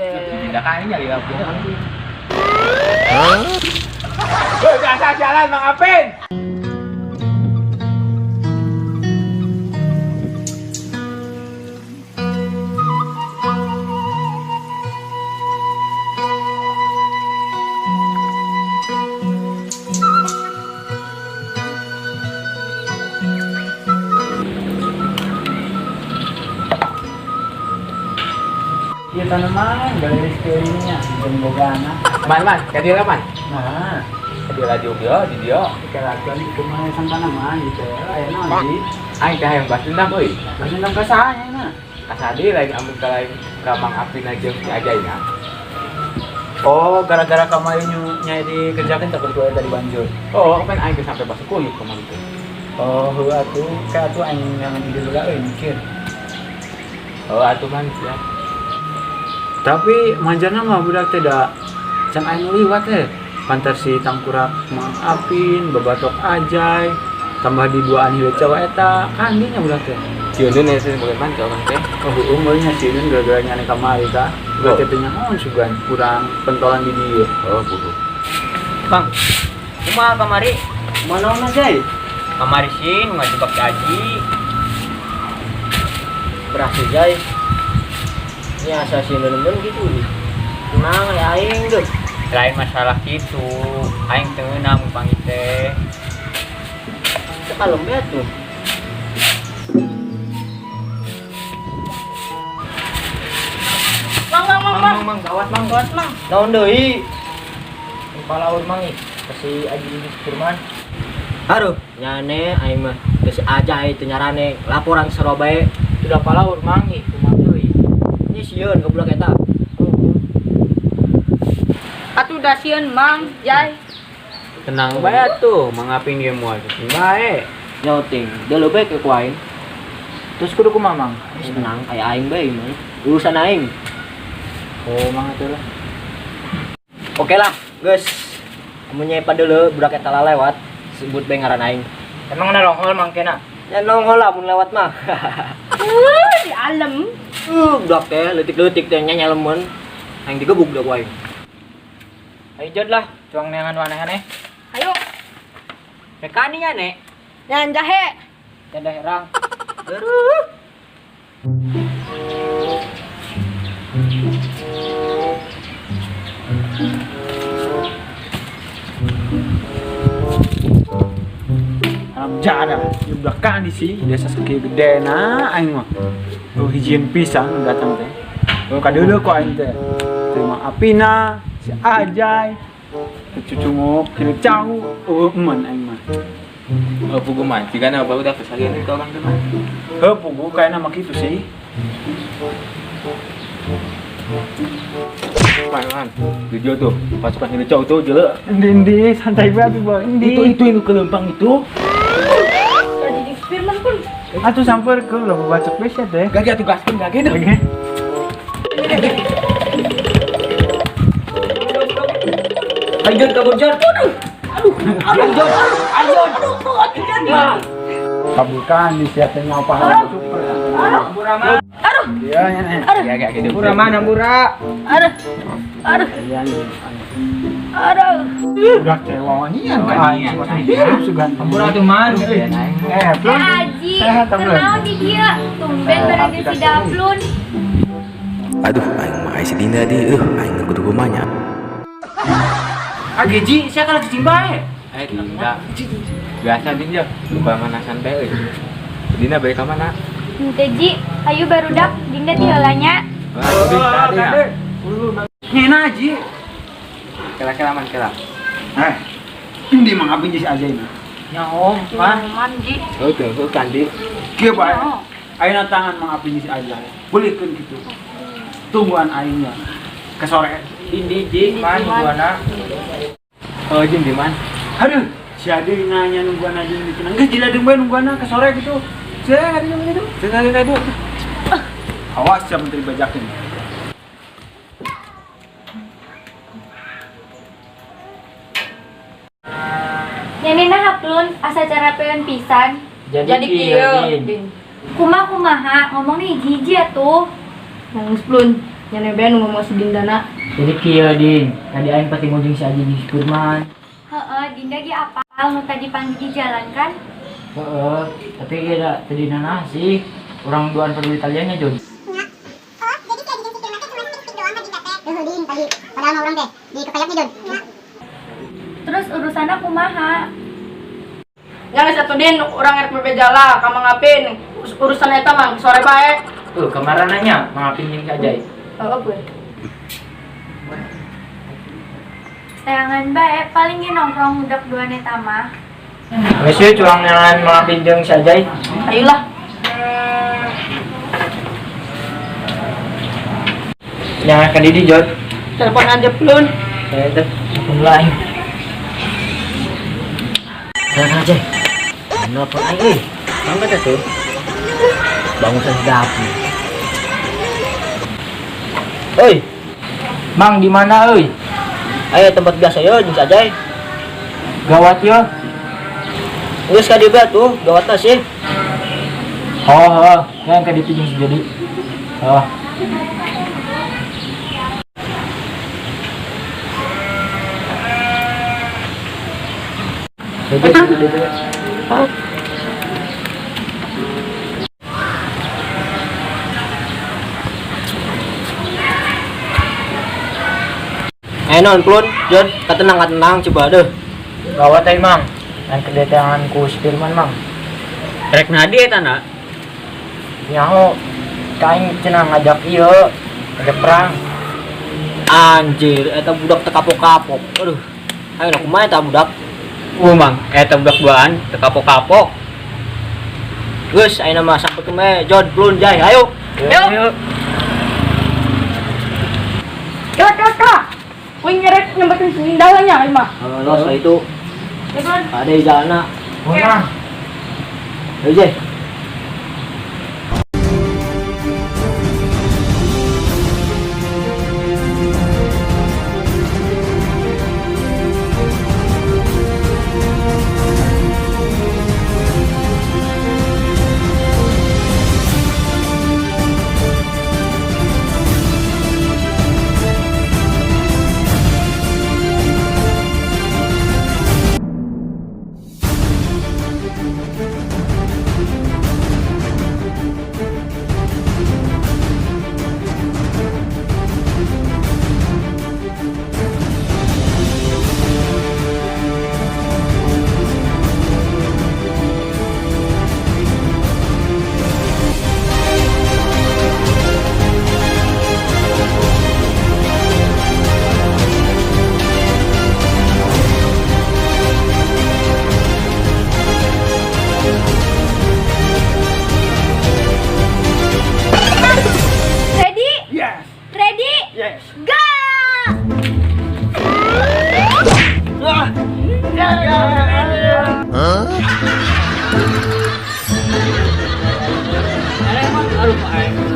teh. Tidak kayaknya ya. Hei, biasa jalan Mang Apin. Iya tanaman, garis kelilingnya, dan bogana. Man, man, kadieu man. Nah, Kadieu laju dia, di dia. kelakuan itu mah sang tanaman gitu. Aya naon sih? Aing teh hayang balas dendam euy. Balas dendam ka saha nya? Kasadi lain amun ka lain ka Mang Apin aja si Ajay nya. Oh, gara-gara kamari nyai dikerjakan tak berdua dari Banjur. Oh, kan aing teh sampai basuh kuyuk kemarin teh. Oh, heuh atuh, kayak atuh aing yang di heula euy mikir. Oh, atuh man siap. Tapi manjana mah budak teh da can aing liwat teh. Pantar si tangkurak Mang Apin, babatok Ajay, tambah di duaan hieu cewek eta, kan dinya budak teh. Si Unun ya sih bukan man ka urang teh. Oh, heueuh meureun nya si Unun gara-gara nyane kamari tah. Budak teh teh nyahoan sugan kurang pentolan di dieu. Oh, buku. Kang, kumaha kamari? Mana naon Ajay? Kamari sih nu ngajebak si Aji. Berhasil Jay. Ini asa si Nunun gitu. Tenang ya aing deh. Lain masalah gitu, aing teu ngeunah mun panggil teh. Teu kalem bae tuh. Mang mang mang mang. Mang, gawat mang. Gawat mang. Naon deui? Kepala mang ih, kasih Aji ini Firman. Aduh, nyane aing mah geus Ajay teu nyarane laporan Surabaya. Sudah palaur mang ih, kumaha deui. Ini sieun goblok eta. Atuh da sieun mang, Jay. Tenang bae tuh, Mang Apin ge moal cicing bae. Nyoting, deuleu bae ke ku aing. Terus kudu kumaha Mang? Geus tenang kayak aing bae mah. Urusan aing. Oh, Mang atuh lah. Oke lah, geus. Amun nyepa deuleu budak eta lewat, sebut bae ngaran aing. Emang nongol mang kena? Ya nongol lah mun lewat mah. Di alem. Budak teh leutik-leutik teh nya nyalemeun. Aing digebuk dah ku aing. Ayo jod lah, cuang neangan aneh-aneh. Ayo. Rek nya nek. Nyan jahe. Jahe herang. Aduh. Alam jada, di belakang di sih, desa sakieu gede na aing mah. Tuh hijieun pisan nu datang teh. Tuh kadeuleu ku aing teh. Terima Apina, si Ajay, cucunguk, si Cau, eueuh eman aing mah. Oh, pugu man, jigana barudak kesalian ka urang teh man. Heuh pugu kayakna mah kitu sih. Man, man. Tujuh tuh, pasukan si Cau tuh jeuleuh. Endi endi santai bae atuh boy. Endi. Itu yang kelempang itu. Jadi Firman pun. Atuh sampeurkeun ulah babacok we sia teh. Gage atuh gaskeun gage dah. Oke. Ayo Jon, kabur Jon. Aduh, aduh, aduh, aduh, aduh, Kabulkan di sia teh nyawa pahala super. Aduh, Iya nya nih. Ya gak gitu. aduh, aduh, aduh, Iya nih. aduh. Udah teh wawanian ka aing. Hirup sugan. Ampura tuh man. Eh, Plun. Aji, Sehat, Plun. kenal di dia. Tumben bareng si Daplun. Aduh, aing mah aya si Dinda di, aing kudu kumaha nya. Ah, Geji, sia kalah cicing bae. Eh, Dinda. Biasa Dinda, lupa manasan teh euy. Dinda balik ka mana? Henteu Ji, ayo barudak Dinda ti heula nya. Wah, tadi ya. Ngena Ji. Kela-kela man kela. Eh, endi Mang Apin si Ajay mah? Nyaho, man. Man Ji. Oh, tuh, tuh kandi. Kieu bae. Ayeuna tangan Mang Apin si Ajay. Belikeun kitu. Tungguan aingnya. Ke sore. Indi ji, man nungguana. Oh, jin di man. Aduh, si Ade nanya nungguan aja di tenang. Geus jiladeng bae nungguan ke sore gitu. Saya ada yang gitu. Cenah cenah itu. Awas siap menteri bajakin. Nyani nah Plun, asa cara peun pisan. Jadi kieu. Kumaha kumaha ngomong nih hiji atuh. Nangis Plun. Nya nebe nu ngomong si Dindana. Jadi kieu Din, tadi aing pati ngujung si Aji jeung si Firman. Heeh, Dinda ge apal nu tadi panggil di jalan kan? Heeh, tapi ge da tadi nanah sih. Urang duaan peduli taliannya, Jon. Oh, jadi si Aji jeung si Firman teh cuma speak doang ka Dinda teh. Heuh Din tadi, padahal mah urang teh di kepayaknya, Jon. Nya. Terus urusanna kumaha? Nya geus atuh Din, urang rek bebeja lah ka Mang Apin. Urusan eta mah sore bae. Kemarin nanya, Mang Apin jeung si Ajay. Heeh, gue. Tayangan bae paling ge nongkrong budak duaan eta mah. Geus yeuh curang neangan Mang Apin jeung si Ajay. Ayolah. Jangan ka Didi, Jon. Telepon aja Plun. Saya teh telepon lah aing. Jangan aja. Nelpon aing euy. Bangga teh tuh. Bangun sa dapu. Oi, Mang di mana euy? Ayo tempat biasa yo jeung si Ajay. Gawat yo. Geus ka dieu bae tuh, gawatna sih. Oh, oh, yang ka ditu jeung si Jody. Oh. Jadi, jadi, jadi. Eh non Plun, Jon, katenang katenang coba deh. Gawat euy, Mang. Yang kedatangan ku si Firman, Mang. Rek nadi eta na. Nyaho, ka aing cenah ngajak ieu, ngajak perang. Anjir, eta budak teu kapok-kapok. Aduh. Ayo nak kumaha eta budak? Mang, eta budak duaan teu kapok-kapok. Geus, ayeuna mah sampai kumaha, Jon, Plun, Jay, ayo. Yuk. Kela kela kela. Wing nyerek nyamperin si Dinda lah nya aing mah. Los lah itu. Ya, Plun. Ada di jalanna. Oh, Mang. Ayo, Jay. Ready? Yes. Ready? Yes. Go! Aduh, aing.